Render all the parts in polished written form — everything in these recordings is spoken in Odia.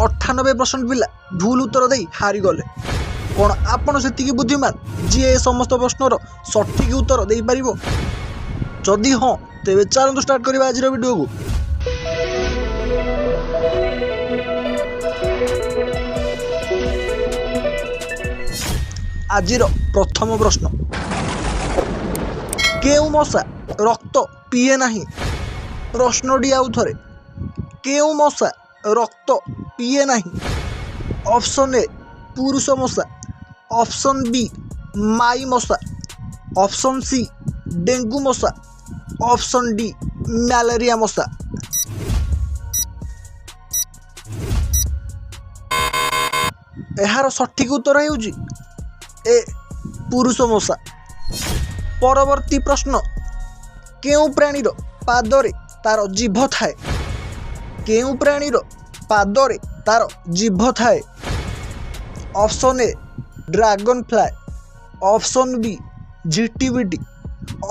98% ପିଲା ଭୁଲ ଉତ୍ତର ଦେଇ ହାରିଗଲେ। କ'ଣ ଆପଣ ସେତିକି ବୁଦ୍ଧିମାନ, ଯିଏ ଏ ସମସ୍ତ ପ୍ରଶ୍ନର ସଠିକ୍ ଉତ୍ତର ଦେଇପାରିବ? ଯଦି ହଁ, ତେବେ ଚାଲନ୍ତୁ ଷ୍ଟାର୍ଟ କରିବା ଆଜିର ଭିଡ଼ିଓକୁ। ଆଜିର ପ୍ରଥମ ପ୍ରଶ୍ନ, କେଉଁ ମଶା ରକ୍ତ ପିଏ ନାହିଁ? ପ୍ରଶ୍ନଟି ଆଉ ଥରେ, କେଉଁ ମଶା ରକ୍ତ ପିଏ ନାହିଁ? ଅପସନ୍ ଏ ପୁରୁଷ ମଶା, ଅପସନ୍ ବି ମାଇ ମଶା, ଅପସନ୍ ସି ଡେଙ୍ଗୁ ମଶା, ଅପସନ୍ ଡି ମ୍ୟାଲେରିଆ ମଶା। ଏହାର ସଠିକ୍ ଉତ୍ତର ହେଉଛି ଏ ପୁରୁଷ ମଶା। ପରବର୍ତ୍ତୀ ପ୍ରଶ୍ନ, କେଉଁ ପ୍ରାଣୀର ପାଦରେ ତାର ଜିଭ ଥାଏ? କେଉଁ ପ୍ରାଣୀର ପାଦରେ ତାର ଜିଭ ଥାଏ? Option A dragon fly, option B ଝିଟିପିଟି,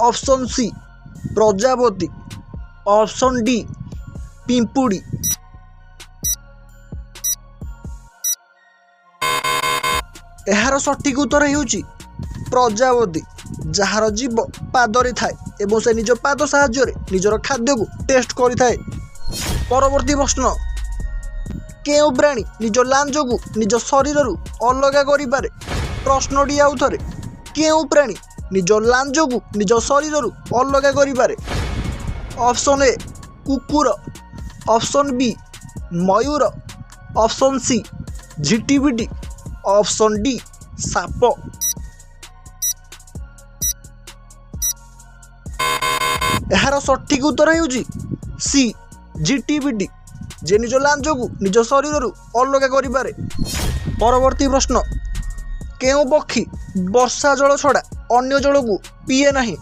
ଅପସନ୍ ସି ପ୍ରଜାପତି, ଅପସନ୍ ଡି ପିମ୍ପୁଡ଼ି। ଏହାର ସଠିକ୍ ଉତ୍ତର ହେଉଛି ପ୍ରଜାପତି, ଯାହାର ଜିଭ ପାଦରେ ଥାଏ ଏବଂ ସେ ନିଜ ପାଦ ସାହାଯ୍ୟରେ ନିଜର ଖାଦ୍ୟକୁ ଟେଷ୍ଟ କରିଥାଏ। ପରବର୍ତ୍ତୀ ପ୍ରଶ୍ନ, କେଉଁ ପ୍ରାଣୀ ନିଜ ଲାଞ୍ଜକୁ ନିଜ ଶରୀରରୁ ଅଲଗା କରିପାରେ? ପ୍ରଶ୍ନଟି ଆଉ ଥରେ, କେଉଁ ପ୍ରାଣୀ ନିଜ ଲାଞ୍ଜକୁ ନିଜ ଶରୀରରୁ ଅଲଗା କରିପାରେ? ଅପସନ୍ ଏ କୁକୁର, ଅପସନ୍ ବି ମୟୂର, ଅପସନ୍ ସି ଝିଟିପିଟି, ଅପସନ୍ ଡି ସାପ। ଏହାର ସଠିକ୍ ଉତ୍ତର ହେଉଛି ସି ଝିଟିପିଟି, ଯେ ନିଜ ଲାଞ୍ଜକୁ ନିଜ ଶରୀରରୁ ଅଲଗା କରିପାରେ। ପରବର୍ତ୍ତୀ ପ୍ରଶ୍ନ, କେଉଁ ପକ୍ଷୀ ବର୍ଷା ଜଳ ଛଡ଼ା ଅନ୍ୟ ଜଳକୁ ପିଏ ନାହିଁ?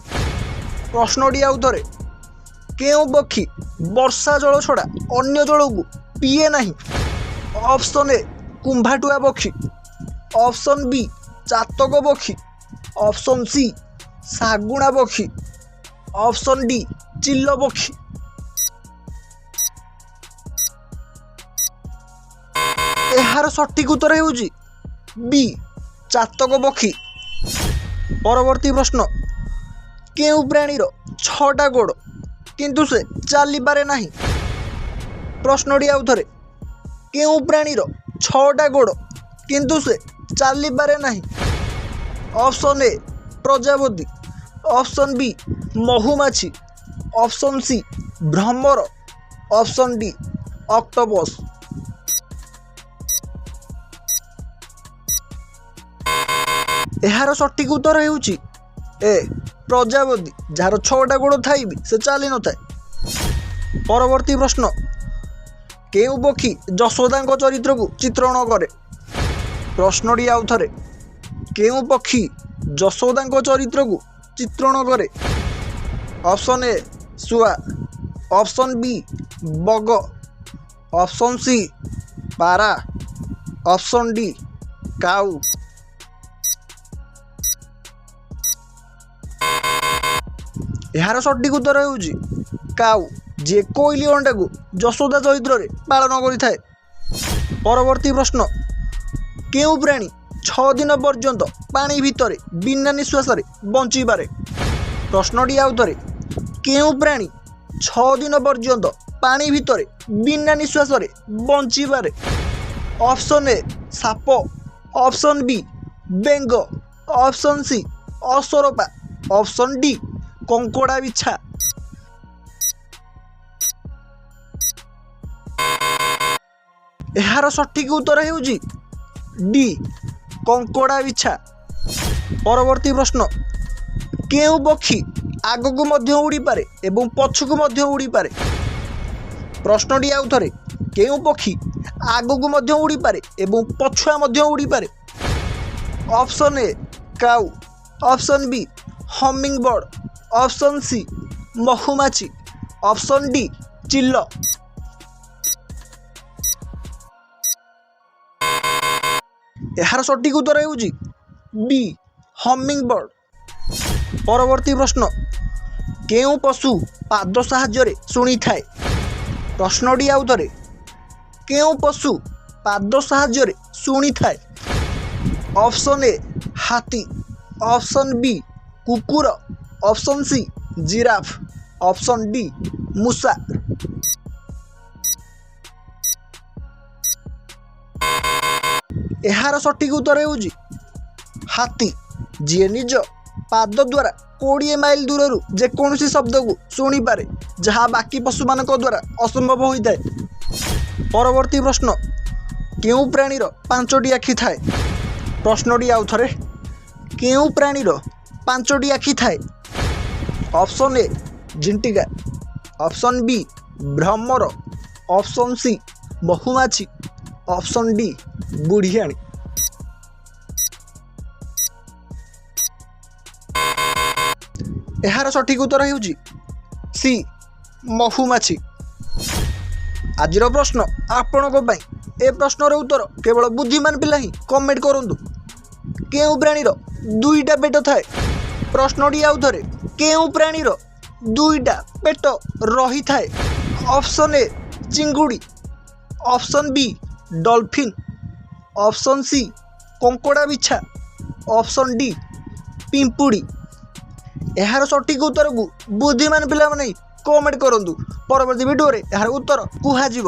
ପ୍ରଶ୍ନଟି ଆଉ ଥରେ, କେଉଁ ପକ୍ଷୀ ବର୍ଷା ଜଳ ଛଡ଼ା ଅନ୍ୟ ଜଳକୁ ପିଏ ନାହିଁ? ଅପସନ୍ ଏ କୁମ୍ଭାଟୁଆ ପକ୍ଷୀ, ଅପସନ୍ ବି ଚାତକ ପକ୍ଷୀ, ଅପସନ୍ ସି ଶାଗୁଣା ପକ୍ଷୀ, ଅପସନ୍ ଡି ଚିଲ ପକ୍ଷୀ। ଏହାର ସଠିକ୍ ଉତ୍ତର ହେଉଛି ବି ଚାତକ ପକ୍ଷୀ। ପରବର୍ତ୍ତୀ ପ୍ରଶ୍ନ, କେଉଁ ପ୍ରାଣୀର ଛଅଟା ଗୋଡ଼ କିନ୍ତୁ ସେ ଚାଲିପାରେ ନାହିଁ? ପ୍ରଶ୍ନଟି ଆଉ ଥରେ, କେଉଁ ପ୍ରାଣୀର ଛଅଟା ଗୋଡ଼ କିନ୍ତୁ ସେ ଚାଲିପାରେ ନାହିଁ? Option A Prajapati, option B ମହୁମାଛି, ଅପସନ୍ ସି ଭ୍ରମର, ଅପସନ୍ ଡି ଅକ୍ଟୋପସ୍। ଏହାର ସଠିକ୍ ଉତ୍ତର ହେଉଛି ଏ ପ୍ରଜାପତି, ଯାହାର ଛଅଟା ଗୋଡ଼ ଥାଇ ବି ସେ ଚାଲି ନଥାଏ। ପରବର୍ତ୍ତୀ ପ୍ରଶ୍ନ, କେଉଁ ପକ୍ଷୀ ଯଶୋଦାଙ୍କ ଚରିତ୍ରକୁ ଚିତ୍ରଣ କରେ? ପ୍ରଶ୍ନଟି ଆଉ ଥରେ, କେଉଁ ପକ୍ଷୀ ଯଶୋଦାଙ୍କ ଚରିତ୍ରକୁ ଚିତ୍ରଣ କରେ? ଅପସନ୍ ଏ ଶୁଆ, ଅପସନ୍ ବି ବଗ, ଅପସନ୍ ସି ପାରା, ଅପସନ୍ ଡି କାଉ। ଏହାର ସଠିକ୍ ଉତ୍ତର ହେଉଛି କାଉ, ଯିଏ କୋଇଲି ଅଣ୍ଡାକୁ ଯଶୋଦା ଚରିତ୍ରରେ ପାଳନ କରିଥାଏ। ପରବର୍ତ୍ତୀ ପ୍ରଶ୍ନ, କେଉଁ ପ୍ରାଣୀ 6 ଦିନ ପର୍ଯ୍ୟନ୍ତ ପାଣି ଭିତରେ ବିନା ନିଶ୍ୱାସରେ ବଞ୍ଚିପାରେ? ପ୍ରଶ୍ନଟି ଆଉ ଥରେ, କେଉଁ ପ୍ରାଣୀ 6 ଦିନ ପର୍ଯ୍ୟନ୍ତ ପାଣି ଭିତରେ ବିନା ନିଶ୍ୱାସରେ ବଞ୍ଚିପାରେ? ଅପସନ୍ ଏ ସାପ, ଅପସନ୍ ବି ବେଙ୍ଗ, ଅପସନ୍ ସି ଅସରପା, ଅପସନ୍ ଡି କଙ୍କଡ଼ା ବିଛା। ଏହାର ସଠିକ୍ ଉତ୍ତର ହେଉଛି ଡି କଙ୍କଡ଼ା ବିଛା। ପରବର୍ତ୍ତୀ ପ୍ରଶ୍ନ, କେଉଁ ପକ୍ଷୀ ଆଗକୁ ମଧ୍ୟ ଉଡ଼ିପାରେ ଏବଂ ପଛକୁ ମଧ୍ୟ ଉଡ଼ିପାରେ? ପ୍ରଶ୍ନଟି ଆଉ ଥରେ, କେଉଁ ପକ୍ଷୀ ଆଗକୁ ମଧ୍ୟ ଉଡ଼ିପାରେ ଏବଂ ପଛୁଆ ମଧ୍ୟ ଉଡ଼ିପାରେ? ଅପସନ୍ ଏ କାଉ, option B humming bird, option C ମହୁମାଛି, ଅପସନ୍ ଡି ଚିଲ। ଏହାର ସଠିକ୍ ଉତ୍ତର ହେଉଛି ବି ହମିଂ ବର୍ଡ଼। ପରବର୍ତ୍ତୀ ପ୍ରଶ୍ନ, କେଉଁ ପଶୁ ପାଦ ସାହାଯ୍ୟରେ ଶୁଣିଥାଏ? ପ୍ରଶ୍ନଟି ଆଉ ଥରେ, କେଉଁ ପଶୁ ପାଦ ସାହାଯ୍ୟରେ ଶୁଣିଥାଏ? ଅପସନ୍ ଏ ହାତୀ, ଅପସନ୍ ବି କୁକୁର, option C giraffe, option D ମୂଷା। ଏହାର ସଠିକ୍ ଉତ୍ତର ହେଉଛି ହାତୀ, ଯିଏ ନିଜ ପାଦ ଦ୍ୱାରା 20 ମାଇଲ ଦୂରରୁ ଯେକୌଣସି ଶବ୍ଦକୁ ଶୁଣିପାରେ, ଯାହା ବାକି ପଶୁମାନଙ୍କ ଦ୍ୱାରା ଅସମ୍ଭବ ହୋଇଥାଏ। ପରବର୍ତ୍ତୀ ପ୍ରଶ୍ନ, କେଉଁ ପ୍ରାଣୀର ପାଞ୍ଚଟି ଆଖି ଥାଏ? ପ୍ରଶ୍ନଟି ଆଉ ଥରେ, କେଉଁ ପ୍ରାଣୀର ପାଞ୍ଚଟି ଆଖି ଥାଏ? Option A ଝିଣ୍ଟିକା, option B Bhramar, option C ମହୁମାଛି, ଅପସନ୍ ଡି ବୁଢ଼ିଆଣୀ। ଏହାର ସଠିକ୍ ଉତ୍ତର ହେଉଛି ସି ମହୁମାଛି। ଆଜିର ପ୍ରଶ୍ନ ଆପଣଙ୍କ ପାଇଁ। ଏ ପ୍ରଶ୍ନର ଉତ୍ତର କେବଳ ବୁଦ୍ଧିମାନ ପିଲା ହିଁ କମେଣ୍ଟ କରନ୍ତୁ। କେଉଁ ପ୍ରାଣୀର ଦୁଇଟା ପେଟ ଥାଏ? ପ୍ରଶ୍ନଟି ଆଉ ଥରେ, କେଉଁ ପ୍ରାଣୀର ଦୁଇଟା ପେଟ ରହିଥାଏ? ଅପସନ୍ ଏ ଚିଙ୍ଗୁଡ଼ି, option B dolphin, option C କଙ୍କଡ଼ା ବିଛା, ଅପସନ୍ ଡି ପିମ୍ପୁଡ଼ି। ଏହାର ସଠିକ୍ ଉତ୍ତରକୁ ବୁଦ୍ଧିମାନ ପିଲାମାନେ କମେଣ୍ଟ କରନ୍ତୁ। ପରବର୍ତ୍ତୀ ଭିଡ଼ିଓରେ ଏହାର ଉତ୍ତର କୁହାଯିବ।